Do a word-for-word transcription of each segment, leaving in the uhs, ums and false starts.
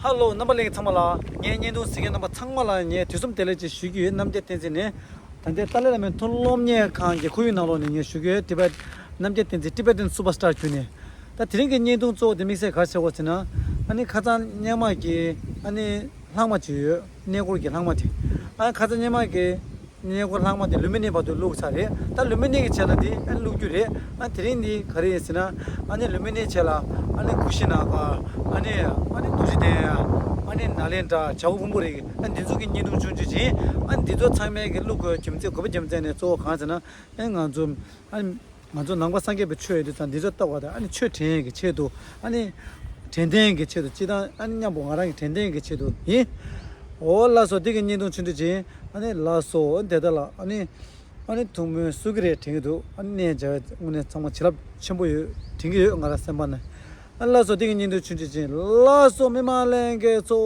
ཧ་ལོ། རྣམ་པ་ལྷན་རྒྱས་ཚང་མ་ལ། ངའི་བརྙན་ཐུང་གཟིགས་མཁན་རྣམ་པ་ཚང་མ་ལ་ངས་དུས་གསུམ་བདེ་ལེགས་ཅེས་ཞུ་གི་ཡོད། རྣམ་རྒྱལ་བསྟན་འཛིན་ནས། ད་ལྟའི་ཏཱ་ལའི་བླ་མའི་མཐོ་སློབ་གཉེར་ཁང་གི་ཁོར་ཡུག་ནང་ལོགས་ནས་ངས་ཞུ་གི་ཡོད། ཊི་བེཊ། རྣམ་རྒྱལ་བསྟན་འཛིན་Tibetan Superstar བརྒྱུད་ནས། ད་དེ་རིང་གི་བརྙན་ཐུང་གཙོ་བོ་དེ་དམིགས་བསལ་ག་རེ་བྱས་པ་ཟེར་ན། ཨ་ནི་ཁ་སང་སྔོན་མ་གི་ཨ་ནི་ལྷག་མ་ཅིག་ཡོད། གནས་སྐོར་གྱི་ལྷག་མ་དེ། ཨ་ཁ་སང་སྔོན་མ་གི་གནས་སྐོར་ལྷག་མ་དེ་ལུམ་བི་ནི་བར་དུ་བླུགས་ཚར་རེད། ད་ལུམ་བི་ནི་གི་རྗེས་ལ་དེ་ཨ་ནི་བླུགས་རྒྱུ་རེད། ཨ་དེ་རིང་འདི་ག་རེ་ཡིན་ཟེར་ན། ཨ་ནི་ལུམ་བི་ནི་རྗེས་ལ་ཨ་ནི་ཀུ་ཤི་ན་ག་ཨ་ནི་ཨ་ནི་རྡོ་རྗེ་གདན། ཨ་ནི་ནཱ་ལེནྡྲ། བྱ་རྒོད་ཕུང་པོ་རི། ཨ་འདི་ཚོ་གི་བརྙན་ཐུང་ཆུང་ཆུང་ཅིག་ཨ་འདི་ཚོ་ཚང་མའི་གི་བླུགས་དགོས་རྒྱུ་མཚན། དགོས་པ་རྒྱུ་མཚན་ནི་གཙོ་བོ་གང་ཟེར་ན། ཨ་ང་ཚོ་ཨ་ང་ཚོ་ནང་པ་སངས་རྒྱས་པའི་ཆོས་ཡོད་དུས་ཙང་འདི་ཚོ་ལྟ་བ་དང་། ཨ་ནི་ཆོས་དྲན་ཡས་ཀྱི་ཆེད་དུ། ཨ་ནི་དྲན་རྟེན་གྱི་ཆེད་དུ། སྤྱིར་བཏང་ཨ་ནི་མཉམ་པོ་ང་རང་གི་དྲན་རྟེན་གྱི་ཆེད་དུ་ཡིན། འོ་ལགས་སོ། འདི་གི་བརྙན་ཐུང་ཆུང་ཆུང་ཅིག་ཨ་ནི་ལགས་སོ། འདི་ལྟ་ལ་ཨ་ནི་ཨ་ནི་ཐུགས་སྨོན་གསོས་ཀྱི་རེད་དྲན་གྱི་འདུག་ཨ་ནི་གནས་མཇལ་བའི་དངོས་གནས་ཚང་མ་བྱིན་རླབས་ཆེན་པོ་ཡོད་དྲན་གྱི་ཡོད། ང་རང་སེམས་པ་ནས། ཨ་ལགས་སོ། འདི་གི་བརྙན་ཐུང་ཆུང་ཆུང་ཅིག་ལགས་སོ། མི་མང་ལྷན་རྒྱས་ཚོ།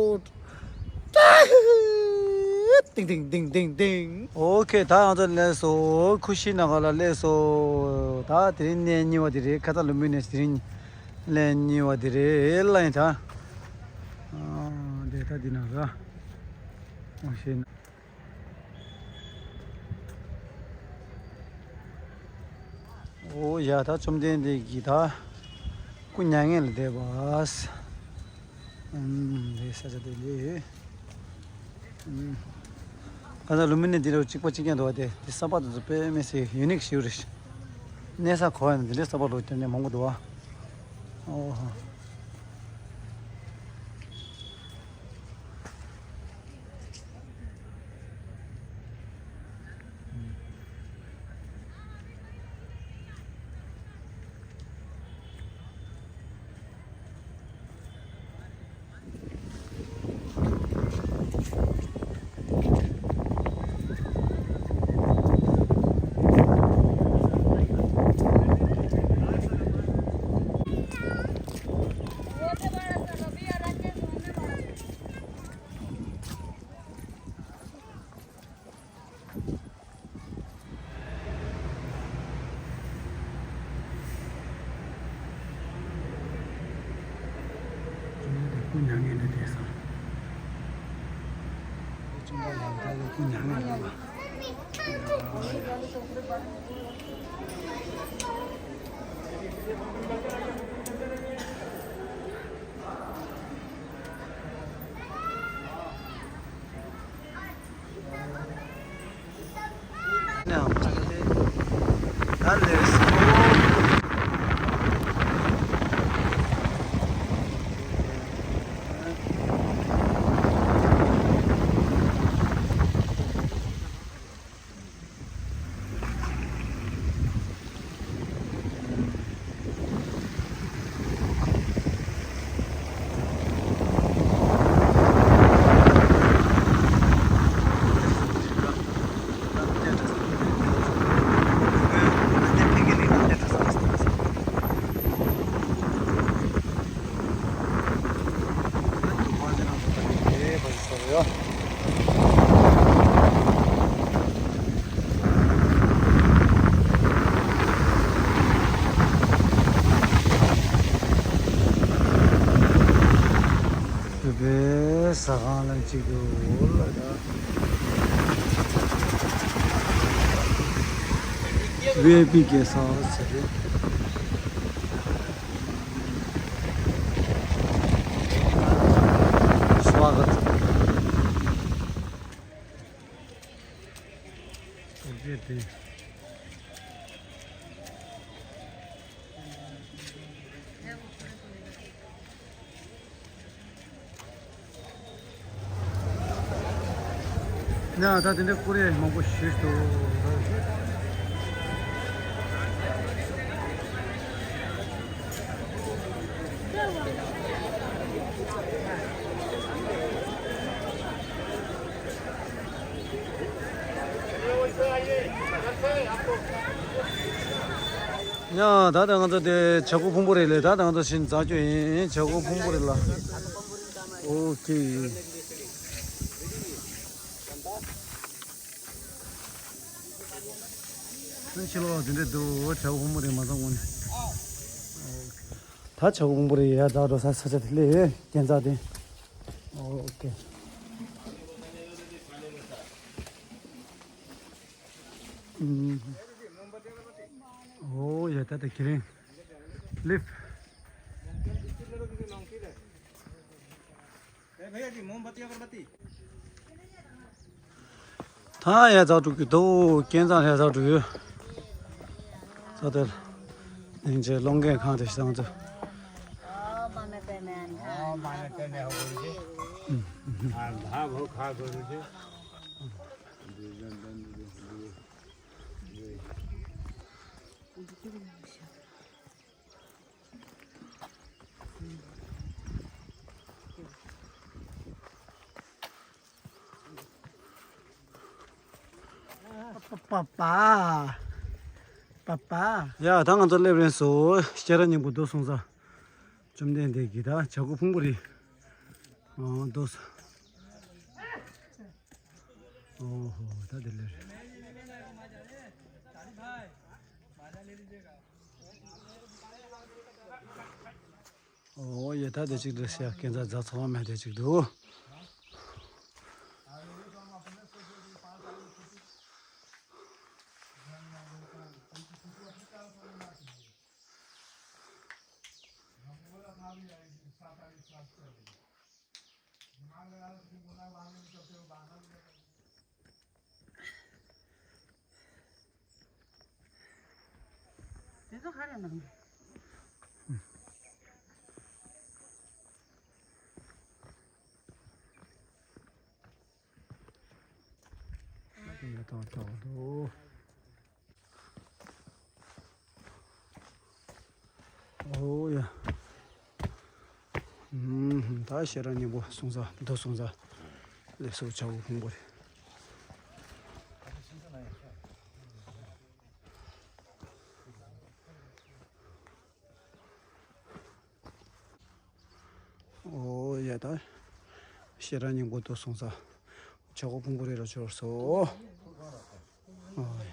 ཏིང་ཏིང་ཏིང་ཏིང་ཏིང་། ཨོ་ཁེ། ད་ང་ཚོ་སླེབས་སོང་། ཀུ་ཤི་ན་ག་ལ་སླེབས་སོང་། ད་དེ་རིང་གནས་གཉིས་པ་དེ་རེད། ཁ་སང་ལུམ་བི་ནི་ནས་དེ་རིང་གནས་གཉིས་པ་དེ་རེད་ལ་ཡིན་ད། ཨ་དེ་ད་འདི་ན་ག་ཨོ་ཤེ་ན། ཨོ་ཡ། ད་བཅོམ་ལྡན་འདས་ཀྱིས་ད་སྐུ་མྱ་ངན་ལས་འདས་པ། ཨུམ། ལས་ས་ཆ་དེ་ལས། ཨུམ། ཁ་སང་ལུམ་བི་ནི་འདི་རུ་གཅིག་པ་གཅིག་རྐྱང་འདུག་བ། དེ་དེ་ས་པ་དེ་ཚོ་དཔེ་མི་སྲིད་ཡུ་ནིག་ཞིག་རེད། གནས་ས་གོ་བ་ཡིན་ན་འདི་འདྲའི་ས་པ་ལོ་དེ་ནས་མང་པོ་འདུག་བ། ཨོ་ཧོ། སྐུ་མྱ་ངན་ལས་འདས་སོང་། སྐུ་མྱ་ངན་ལས། བོད་པའི་ཟ་ཁང་ལ་གཅིག་ཏུ་ལ་ད། ཝི་ཨའི་པི་གེ་སར་ཟེར་རེད། སི་ཝ་ག་ཏམ། ཡ། ད་དེ་འདྲའི་ཀོ་རི་ཡ་མང་པོ་ཞིག་འདུག་ཡ། ད་ལྟ་ང་ཚོ་དེ་བྱ་རྒོད་ཕུང་པོ་རི་ལ། ད་ལྟ་ང་ཚོ་ཕྱིན་འཛེག་རྒྱུ་ཡིན། བྱ་རྒོད་ཕུང་པོ་རི་ལ། ཨོ་ཁེ། ཕྱི་ལོགས་ལ་དེ་འདྲ་འདུག་བྱ་རྒོད་ཕུང་པོ་རི་མ་འཛེགས་གོང་ནས། ད་བྱ་རྒོད་ཕུང་པོ་རི་ཡར་འཛེག་འགྲོ་ས་ས་ཆ་དེ་སླེབས་ཡོད། རྒྱན་རྩ་དེ། ཨོ་ཨོ་ཁེ། ཨུམ། ཨོ་ཡ་ད་ད་ཁེ་རིང་། ལིབ། ད་ཡ་ཛ་དྲུག་གི་དོ་ཀན་ཙང་ལྷ་ས་དྲུག་ཡོད། ས་དེར་སྙིང་རྗེ་སློང་མཁན་གང་དེ་བྱང་ཚུ། པ་པ། པ་པ། ཡ་ད་ང་ཚོ་སླེབས་རན་སོང་། སྐྱེ་ར་སྙིང་པོ་རྡོ་སྲུང་ས། བཅོམ་ལྡན་འདས་ཀྱི་ད་བྱ་རྒོད་ཕུང་པོ་རེད། ཨོ་རྡོ་ས། ཨོ་ཧོ་ད་དེ་ལེ་རེད། ཨོ་ཡ་ད་དེ་གཅིག་འདྲ་ཤག་ཀན་ཙང་རྫ་ཚང་མ་དེ་གཅིག་འདུག་དེ་ཚོ་ག་རེ་ནང་། ཡ་ཐང་ཐོག་འདུག་ཨོ་ཡ། ཨུམ། ད་ཤེས་རབ་སྙིང་པོ་གསུང་ས་མདོ་གསུང་ས། ལེགས་སོ་བྱ་རྒོད་ཕུང་པོ་རེད། ཨོ་ཡ་ད། ཤེས་རབ་སྙིང་པོ་མདོ་གསུང་ས། བྱ་རྒོད་ཕུང་པོ་རེད་ལ་འབྱོར་སོ། ཨོ་ཡ།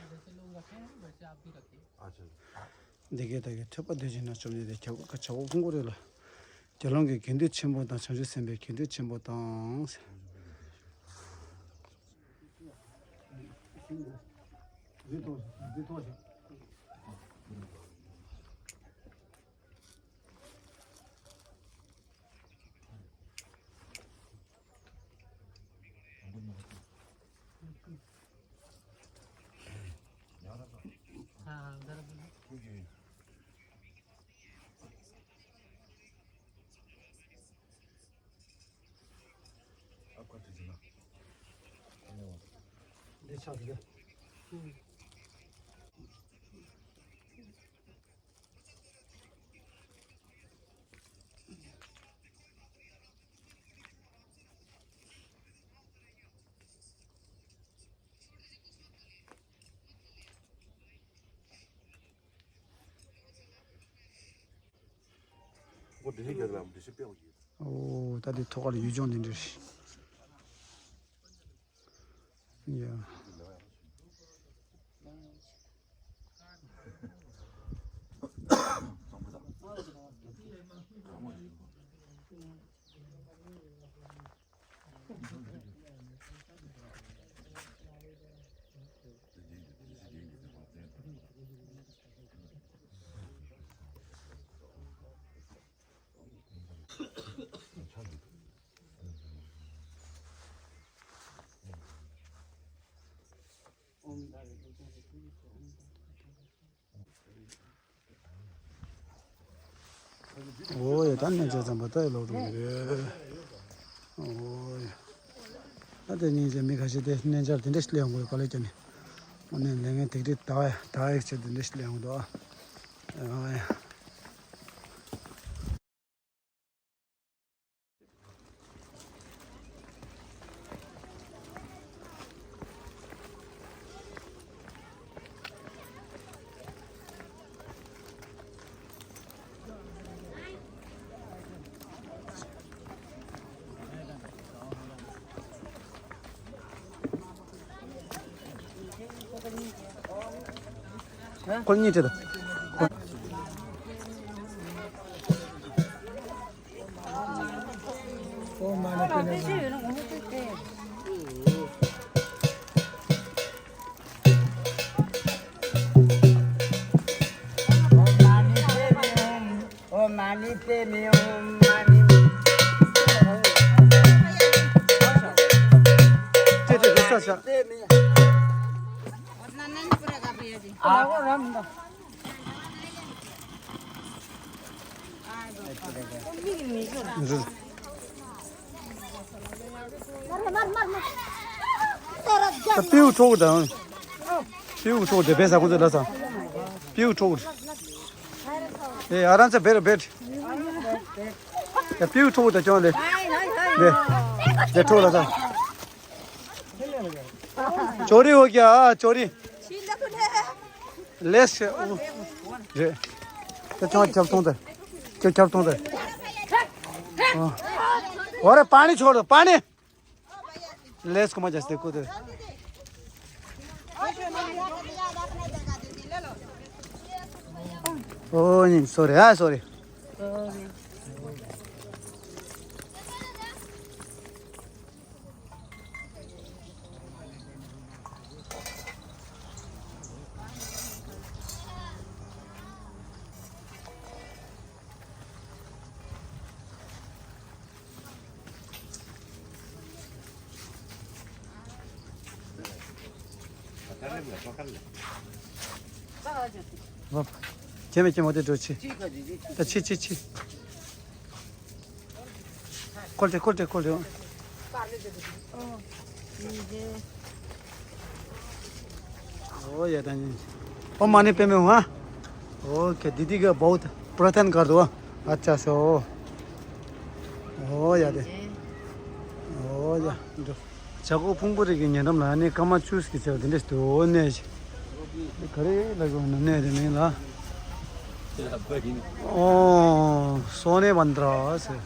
འདི་སྐད་བདག་གིས་ཐོས་པ་འདི་བཞིན་ན་བཅོམ་ལྡན་འདས་ཁྱབ་བྱ་རྒོད་ཕུང་པོ་རེད་ལ། དགེ་སློང་གི་དགེ་འདུན་ཆེན་པོ་དང་བྱང་ཆུབ་སེམས་དཔའི་དགེ་འདུན་ཆེན་པོ་དང་། ཨོ་ད་དེ་ཐོག་ཁ་ལ་ཡུལ་ལྗོངས་འདི་འདྲ་རེད། ཡ། ཨོ་ཡ་ད་གནས་མཇལ་ཙམ་པ་ད་ཡ་ལོག་འགྲོ་གི་རེད། ཨོ་ཡ། ད་དེ་སྙིང་རྗེ་མི་ཁ་ཤས་དེ་གནས་མཇལ་དེ་འདྲ་ཞིག་སླེབས་ཡོང་གི་ཡོད་ག་ལེ་ཀྱ་ནི། ཨོ་ནས་ལས་ངན་དེ་འདྲ་ད་ཡ་ད་ཡ་ཞིག་དེ་འདྲ་ཞིག་སླེབས་ཡོང་གི་འདུག་ཨོ་ཡ། ཁོ་གཉིས་བྲིས་དང་། ཨོ་མ་ ओम मानी पेमी, ओम मानी। ད་པིའུ་ཁྲོ་གི་དང་། པིའུ་ཁྲོ་གི་དེ་བས་ས་ཁོང་ཚོ་ལ་ས། པིའུ་ཁྲོ་གི། ཨེ་ཨ་རང་ཚ་བེར་བེར། ཡ་པིའུ་ཁྲོ་གི་ད་ཅོང་ལེ། ལེ། ལེ་ཁྲོ་ལ་ས། ཅོ་རི་འོ་ཀྱ་ཨ་ཅོ་རི། ལེས་ཤེ་ཨུ། རེད། ཁྱོད་ཁྱབ་ཐོང་དེ། ཁྱོད་ཁྱབ་ཐོང་དེ། ཨོ་རེ་པ་ནི་ཆོར་པ་ནི། ལེས་ཀོ་མ་ཅས་དེ་ཀོ་དེ། ཨོ་ནི་སོ་རེ་ཨ་སོ་རེ། ཁྱེད་མེད་ཁྱེད་མོ་དེ་འགྲོ་ཆི། ད་ཆི་ཆི་ཆི། ཁོལ་ཏེ་ཁོལ་ཏེ་ཁོལ་ཏེ། ओ या दानी। ओ माने पे में हुआ। ओके दीदी का बहुत प्रार्थना कर दो। अच्छा से ओ। ओ या दे। ओ या। ཇ་ཀོ་ཕུང་པོ་རིགས་ཀྱི་ཉེ་འགྲམ་ལ་ནི་སྐར་མ་བཅུ་ཞིག་ཟེར་བ་འདི་འདྲ་ཞིག་འདུག་ནས་ཞིག་ག་རེ་ལ་གོ་ན་ནས་རེ་མིན་ལ། ཨོ་སོ་ནེ་བན་དྲ་ཟེར།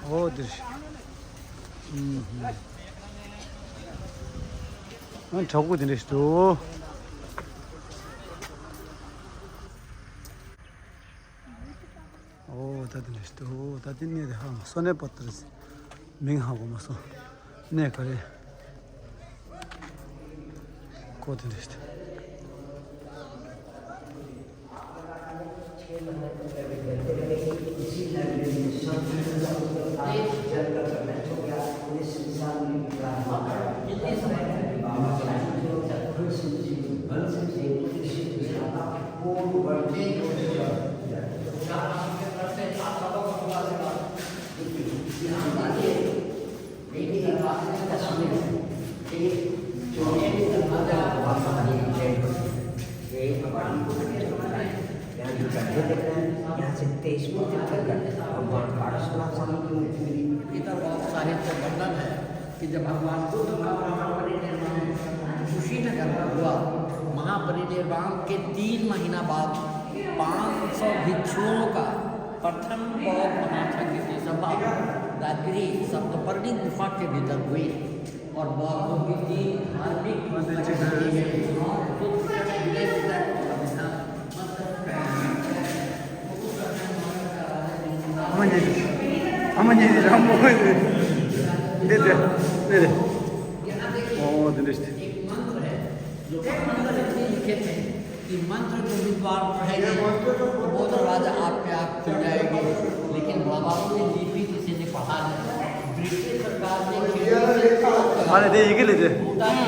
ཨོ་འདིར་ཞིག་ཨུམ་ཧུམ། ཨ་དྲག་པོ་འདི་འདྲ་ཞིག་འདུག་ཨོ་ད་འདི་འདྲ་ཞིག་འདུག་ད་འདི་ནས་རེ་ཧ་མ་སོ་ནེ་བན་དྲ་ཟེར། མིང་ཧ་གོ་མ་སོང་། གནས་ག་རེ། ཀོ་དེ་རེད། लेकिन ये बात नहीं करता सुनिए। ये जो ये भी दरवाजा वहाँ पर नहीं है। ये भगवान बुद्ध ने जो बनाए, यहाँ जो झंडे दिख रहे हैं, यहाँ से तेईस को तीर्थंकर भगवान पारसनाथ स्वामी की मूर्ति मिली। इधर बहुत साहित्य वर्णन है कि जब भगवान बुद्ध का महापरिनिर्वाण कुशीनगर में हुआ, महापरिनिर्वाण के तीन महीना बाद पाँच सौ भिक्षुओं का प्रथम बौद्ध महासंघ की सभा राजगृह सप्तपर्णी गुफा के भीतर हुई और बौद्धों की तीन धार्मिक पुस्तकें दी गई और बुद्ध के विनय पिटक को अभिधान मंत्र अमन जी, अमन जी, राम मोहन जी। दे दे, दे दे। ओ, दिनेश। एक मंत्र है जो मंत्र इतने लिखे थे कि मंत्र जो भी द्वार पढ़ेंगे, वो दरवाजा आपके आप खुल जाएंगे। लेकिन बाबा ने लिपि किसी ने पढ़ा नहीं। ब्रिटिश सरकार ने खिड़की से झांक कर अरे दे, ये के ले दे? भूतानी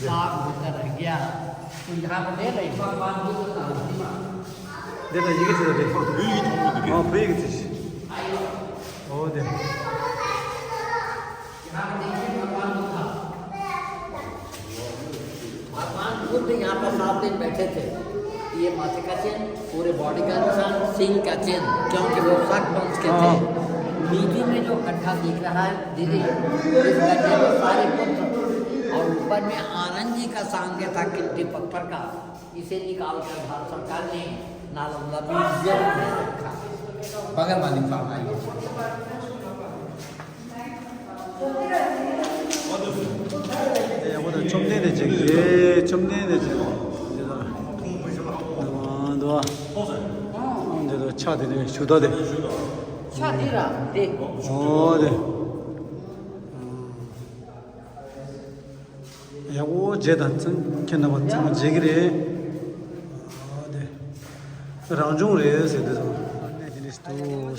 साफ होकर रह गया। तो यहाँ पर दे रही भगवान बुद्ध का प्रतिमा। दे दे, ये के ले दे? हाँ, ये के चीज। ओ दे। यहाँ पर देखिए भगवान बुद्ध। भगवान बुद्ध यहाँ पर सात दिन बैठे थे। ये माथे का चिन्ह, पूरे बॉडी का निशान, सिंह का चिन्ह, क्योंकि वो सट वंश के थे। हाँ। बीच में जो गड्ढा दिख रहा है दीदी, इस गड्ढे में सारे बुद्ध और ऊपर में आनंद जी का सांग था किंटी पत्थर का, इसे निकाल कर भारत सरकार ने नालंदा म्यूजियम में रखा। बगल वाली फार्म आई। ཡག་པོ་དང་བཅོམ་ལྡན་འདས་ཅིག་རེད། བཅོམ་ལྡན་འདས་ཅིག་འདི་དང་འདི་དང་འདི་དང་ཕྱག་དེ་ནས་ཞུ་དག་དེ། ཕྱག་དེ་ར་དེ། ཨོ་དེ། རྗེས་དང་ཚང་ཁྱེད་རྣམ་པ་ཚང་མ་མཇལ་གི་རེད། ཨ་དེ་རང་བྱུང་རེད་ཟེར་དུས་ཙང་། གནས་དེ་འདྲ་ཞིག་ཏུ་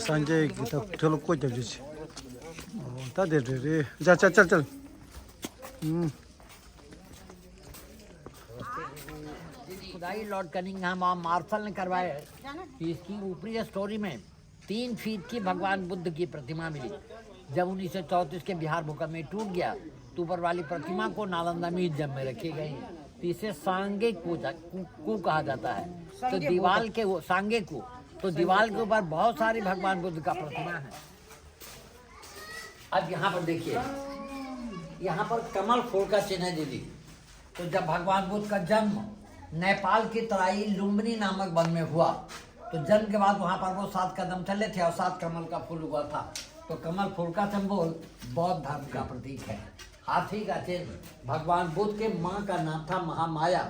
སངས་རྒྱས་ཀྱི་ད་དུས་ལ་བཀོད་རྒྱབ་རྒྱུ་ཅིག་ད་དེ་རེད་རེད། ཅལ་ཅལ་ཅལ་ཅལ། ཨུམ། खुदाई लॉर्ड कनिंगहैम और मार्शल ने करवाए हैं कि इसकी ऊपरी स्टोरी में तीन फीट की भगवान बुद्ध की प्रतिमा मिली। जब उन्नीस सौ चौंतीस के बिहार भूकंप में टूट गया, तो ऊपर वाली प्रतिमा को नालंदा म्यूजियम में रखी गई है। तो इसे सांगे को, को, को कहा जाता है। तो दीवाल के वो सांगे को, तो दीवाल के ऊपर बहुत सारी भगवान बुद्ध का प्रतिमा है। अब यहाँ पर देखिए, यहाँ पर कमल फूल का चिन्ह है दीदी। तो जब भगवान बुद्ध का जन्म नेपाल की तराई लुम्बिनी नामक वन में हुआ, तो जन्म के बाद वहां पर वो सात कदम चले थे और सात कमल का फूल हुआ था। तो कमल फूल का सिंबल बौद्ध धर्म का प्रतीक है। हाथी का चिन्ह भगवान बुद्ध के माँ का नाम था महामाया।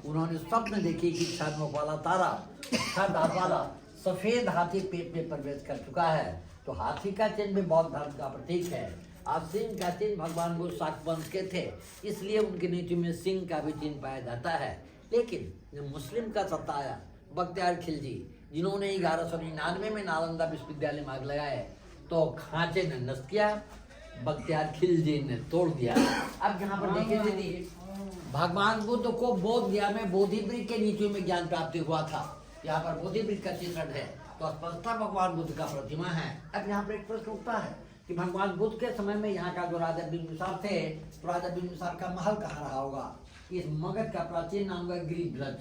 उन्होंने स्वप्न देखी कि छह नोक वाला तारा, छह दांत वाला सफेद हाथी पेट में प्रवेश कर चुका है। तो हाथी का चिन्ह भी बौद्ध धर्म का प्रतीक है। और सिंह का चिन्ह भगवान बुद्ध शाक्त वंश के थे, इसलिए उनके नीचे में सिंह का भी चिन्ह पाया जाता है। लेकिन जब मुस्लिम का सत्ता आया, बख्तियार खिलजी, जिन्होंने ग्यारह सौ निन्यानवे में नालंदा विश्वविद्यालय में आग लगाए, तो खांचे ने नष्ट किया, बख्तियार खिलजी ने तोड़ दिया। अब यहाँ पर देखिए दीदी, भगवान बुद्ध को बोध गया में बोधि वृक्ष के नीचे में ज्ञान प्राप्ति हुआ था। यहाँ पर बोधि वृक्ष का चित्रण है, तो स्पष्टतः भगवान बुद्ध का प्रतिमा है। अब यहाँ पर एक प्रश्न उठता है कि भगवान बुद्ध के समय में यहाँ का जो राजा बिंबिसार थे, तो राजा बिंबिसार का महल कहाँ रहा होगा? इस मगध का प्राचीन नाम है गिरिब्रज।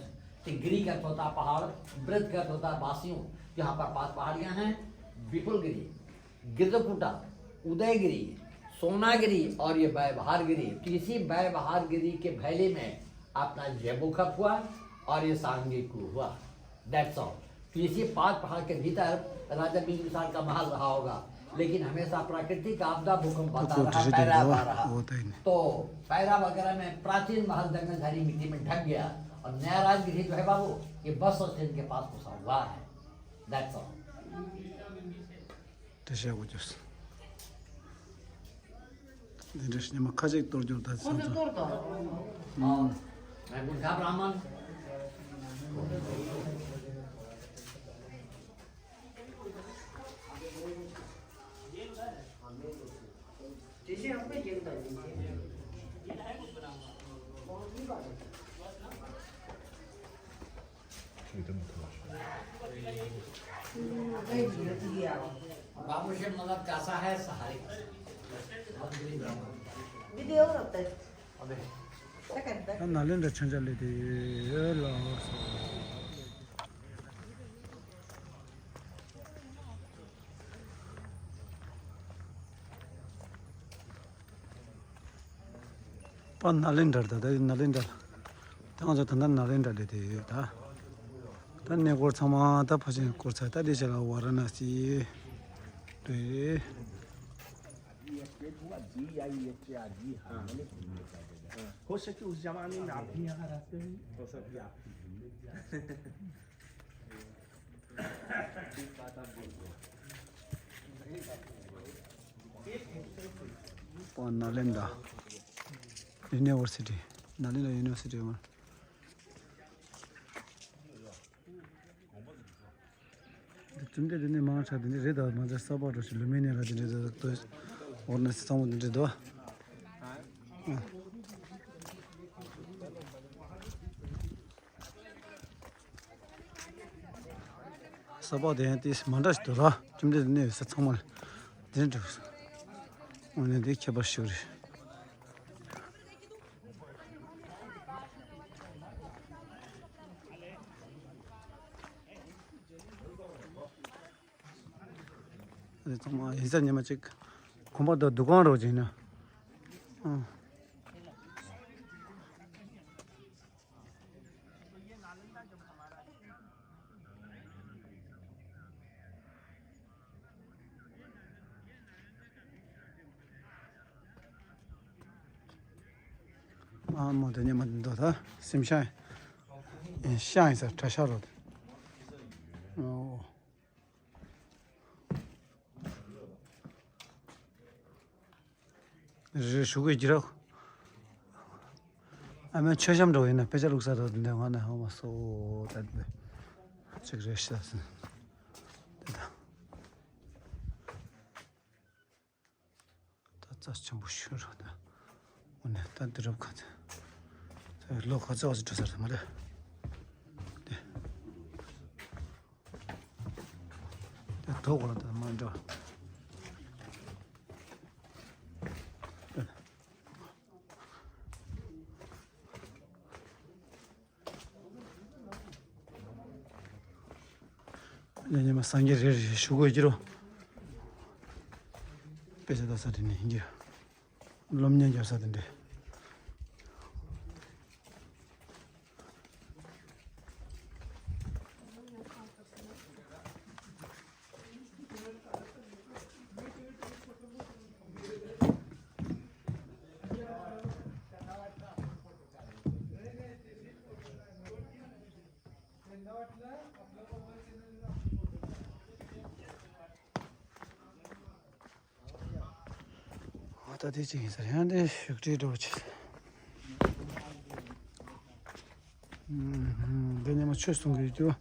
तो गिरि का अर्थ होता है पहाड़, ब्रज का अर्थ होता है वासियों। यहाँ पर पांच पहाड़ियाँ हैं, विपुलगिरी, गिरकुटा, उदयगिरी, सोनागिरी और ये व्यवहारगिरी। तो इसी व्यवहारगिरी के भैली में अपना ये बुखप हुआ और ये सांगीकु हुआ। That's all। तो इसी पांच पहाड़ के भीतर राजा बिंबिसार का महल रहा होगा, लेकिन हमेशा प्राकृतिक आपदा, भूकंप आता रहा, पैरा आता रहा। तो पैरा वगैरह में प्राचीन महल जंगल झाड़ी मिट्टी में ढक गया और नया राजगृह जो है बाबू, ये बस स्टैंड के पास घुसा हुआ है। That's all। དེ་བཤད་དགོས་རྒྱུ། འདི་འདྲ་ཉི་མ་ཁ་ཅིག་གཏོར་རྒྱུ་ད་ཁོ་ཚོས་གཏོར་དང་། ཨ། ང་ཀུན་ཁ་བྲང་མ། དེ་བཞིན་དཔེ་རྒྱུན་དང་ཡིན་གྱི། बाबू शेर मदद कैसा है सहारे का? वीडियो होता है। अबे। ད་ནཱ་ལེནྡྲ་མཆོད་མཇལ་སླེབས་ཏེ་ལགས་སོ། པ་ནཱ་ལེནྡྲར་ད་ལྟ་ནཱ་ལེནྡྲ། ད་ང་ཚོ་ད་ལྟ་ནཱ་ལེནྡྲ་སླེབས་ཏེ་ཡོད་ད། ད་གནས་སྐོར་ཚང་མ་ད་ཕལ་ཆེར་སྐོར་ཚར། ད་འདི་ཕྱི་ལ་ཝཱ་ར་ཎ་སི་རེད། པ་ནཱ་ལེནྡྲ་ཡུ་ནི་ཝར་སི་ཊི། ནཱ་ལེནྡྲ་ཡུ་ནི་ཝར་སི་ཊི་ཡོད་མ། འདི་ཙུམ་དེ་འདི་ནི་མང་ཆ་འདི་འདི་རེད་ད། མ་ཚད་ས་པ་འགྲོ་ཞིག་ལུ་མི་ནི་ར་འདི་འདྲ་འདུག་ཨོར་ན་སི་ཚང་མ་འདི་འདྲ་འདུག་ས་པ་དེ་ཡང་དེ་མ་འདྲ་ཞིག་འདུག་ར། ཙུམ་དེ་འདི་ནི་ས་ཚང་མ་འདི་འདྲ་འདུག་འོ་ན་འདི་ཁྱད་པར་ཞིག་རེད། ཚང་མ་ཡིན་ས་ཉི་མ་གཅིག་གོམ་པ་དང་འདུ་ཁང་རོགས་བྱས་ན། ཨང་། ཨ་མ་དེ་ཉི་མ་འདི་འདུག་ད་སེམས་ཤ་ཡིན་ཤ་ཡིན་ས་གྲྭ་ཤག་རོགས། ཨོ། རེ་ཞུ་གི་རྒྱུ་ར། ཨ་མའི་མཆོད་བཤམས་འགྲོ་ཡིན་ན་དཔེ་ཆ་བླུགས་ས་རོགས་འདི་འདྲ་ང་ན་ཧོ་མ་སོ་ད་འདི་ཅིག་རེ་ཤ་སི་འདི་ད་ད་རྩ་ཆེན་པོ་ཤོད་རོགས་ད་འོ་ནས་ད་འདི་རབ་ཁ་ཚ་ད་ལོ་ཁ་ཚ་བ་ཚོ་འགྲོ་ས་རེད་མ་རེད་འདི་ད་ཐོག་གོ་ལ་ད་མ་འགྲོ། ཉི་མ་སངས་རྒྱས་རེ་རེ་ཞུ་དགོས་ཀྱི་རོ། དཔེ་ཆ་ལྟ་ས་དེ་ནས་ཡིན་གྱི། སློབ་གཉེར་རྒྱབ་ས་དེ་འདྲས། ཨ་ད་དེ་ཅི་ཡིན་ཟེར་ཡང་དེ་བཞུགས་ཁྲི་འགྲོ་ཆེ། འདི་ཉི་མ་ཆོས་གསུང་གི་ཡོད་རྒྱུ།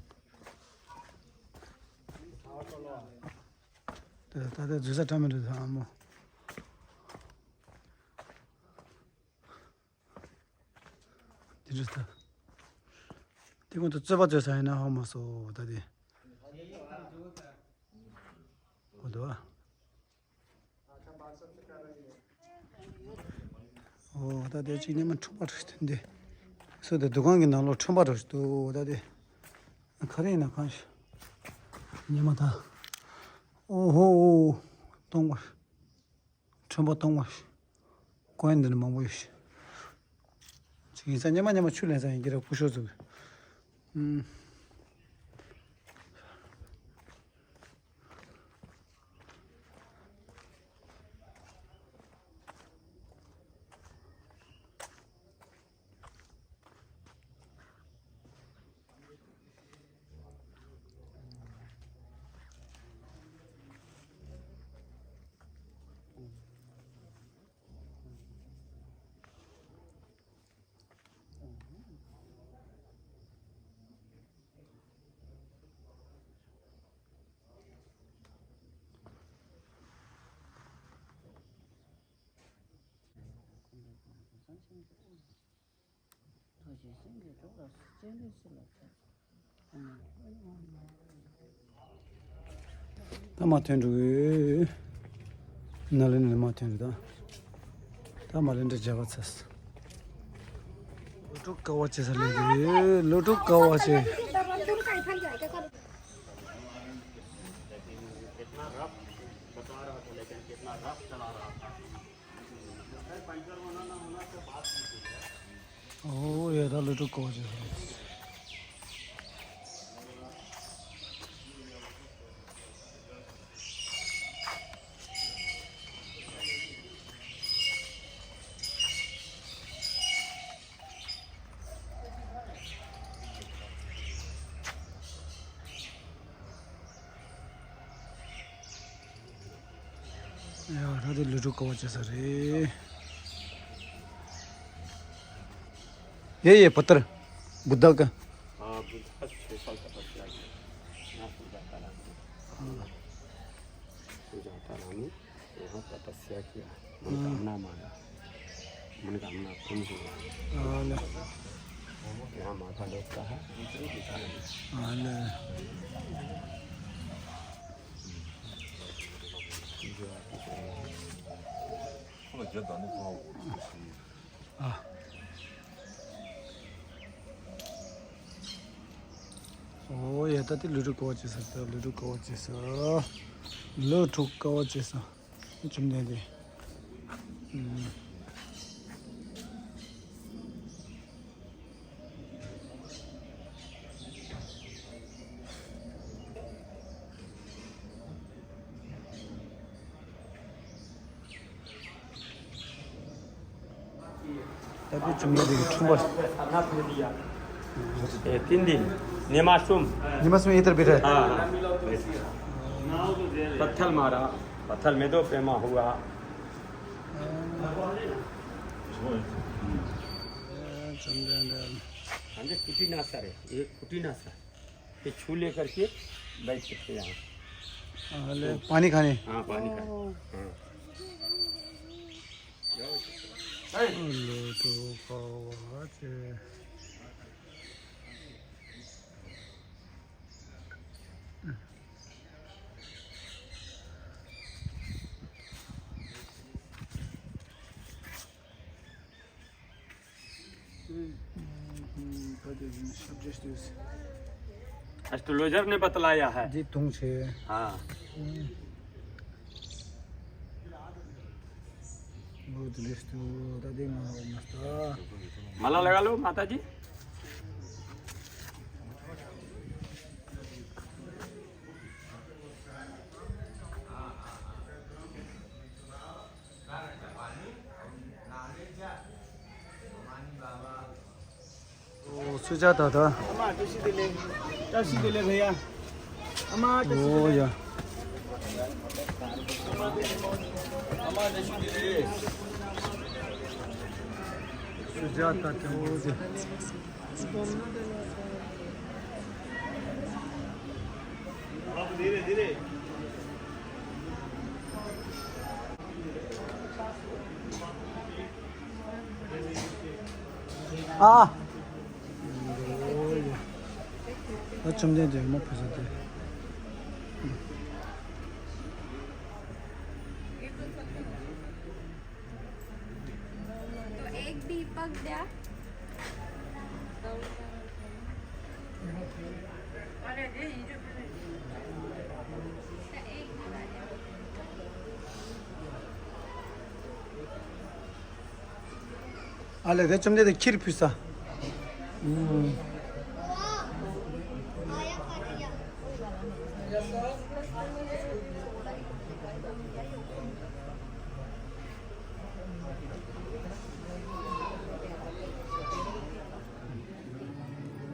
ད་ད་ལྟ་འཛུལ་ས་བཀྲ་མི་འདུག་ཨ་མོ། དེ་འདྲ་ད། དེ་ཀུན་ཏུ་རྩོད་པ་རྩོད་ས་ཡིན་ན་ཧོ་མ་སོ་ད་དེ། ཧོ་དོ། ཨོ་ད་དེ་གཅིག་ཉི་མ་འཁྲུག་པ་འདྲ་ཞིག་འདི། སུ་དེ་འདུ་ཁང་གི་ནང་ལོགས་འཁྲུག་པ་འདྲ་ཞིག་འདུག་ད་དེ། ག་རེ་ཡིན་ན་གང་ཞིག་ཉི་མ་ད། ཨོ་ཧོ་ཨོ། སྟོང་པ། ཁྲོན་པ་སྟོང་པ། ཀོ་ཡན་འདི་ནི་མང་པོ་ཡོད་ཤི། ཅིག་ཡིན་ས་སྙེ་མ་སྙེ་མ་ཆུ་ལེན་ས་ཡིན་གྱི་རེད་སྐུ་ཞོགས་ཚུགས། ཨུམ། ད་མ་ཐོན་འགྲོ་གི། ན་ལེ་ནས་མ་ཐོན་འགྲོ་ད། ད་མ་ལེ་འདྲ་བརྒྱབ་པ་ཚར། ལོ་དྲུག་དཀའ་བ་སྤྱད་ས་ལས་གི་ལོ་དྲུག་དཀའ་བ་སྤྱད། ཨོ་ཡ་ད་ལོ་དྲུག་དཀའ་བ་སྤྱད་ས་རེད། ཡ་ད་དེ་ལུས་སྒྲུབ་དཀའ་བ་སྤྱད་ས་རེད། ये ये पत्थर बुद्धा का। हाँ, बुद्धा स्पेशल तपस्या किया। यहाँ सुजाता रानी। हाँ। सुजाता रानी यहाँ तपस्या किया, मनोकामना मांगा, मनोकामना पूर्ण हुआ। हाँ, ले। यहाँ माता लोग का है। हाँ, ले। ཨ། ཨོ་ཡ་ད་དེ་ལུས་སྒྲུབ་དཀའ་བ་སྤྱད་ས་ད་ལུས་སྒྲུབ་དཀའ་བ་སྤྱད་ས། ལོ་དྲུག་དཀའ་བ་སྤྱད་ས། བཅོམ་ལྡན་འདས། ཨུམ། ད་དེ་བཅོམ་ལྡན་འདས་ཀྱི་འཁྲུངས་པ། ए, तीन दिन। निमासुम। निमासुम इधर बैठा है। हाँ, हाँ। पत्थर मारा, पत्थर में दो पैमा हुआ। ཨེ་ཙི། ये कुटी नासा है, ये कुटी नासा। ये छू लेकर के बैठ सकते हैं यहाँ। हाँ, ले, पानी खाने। हाँ, पानी खाने। हाँ। लो तो खाओ आज। एस्ट्रोलॉजर ने बतलाया है। जी, तुम छे। हाँ। बहुत लिस्ट हो, दादी माँ, मस्त। माला लगा लो, माता जी। ओ, सुजाता था। अम्मा, जैसी दिले। जैसी दिले भैया। अम्मा, जैसी ओ, दिले। या। अम्मा, जैसी दिले। सुजाता था, ओ, जी। धीरे, धीरे। ཨ། ཨ། བཅོམ་ལྡན་འདས་མ་ཕུལ་ས་དེ། तो एक दीपक द्या। ཨ་ལས་དེ་བཅོམ་ལྡན་འདས་ཁྱིར་ཕུལ་ས།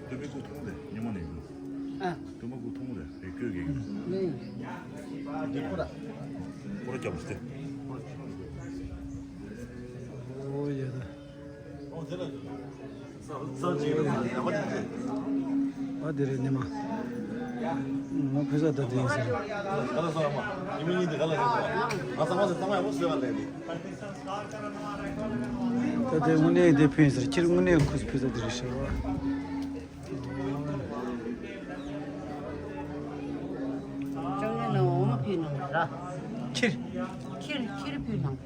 སྟོན་པའི་སྐུ་མཐོང་རེད། ཉི་མ་ནས་ཡོང་། ཨ། སྟོན་པའི་སྐུ་མཐོང་རེད། རེ་སྐྱོད་ཀྱི་ཡོང་། ནས། འདི་ཁོ་ར། ཁོ་ར་རྒྱབ་སྟེ། ཨོ་ཡ་ད། ཨ་དེ་རེད་ཉི་མ། ང་ཕུལ་ས་ད་དེ་ཡིན་ཟེར། ད་དེ་དངོས་གནས་དེ་ཕུལ་ཡིན་ཟེར། ཁྱེད་དངོས་གནས་ཁུ་ཕུལ་ས་དེ་རེད་ཤག་ཅང་ནས་ནང་འོ་མ་ཕུལ་ནང་ར། ཁྱེར། ཁྱེར་ཁྱེར་ཕུལ་ནང་།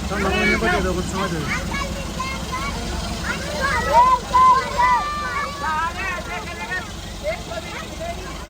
ད་ནང་ལ་ཉན་པ་དེ་ལ་གོ་ཚང་བ་དེ།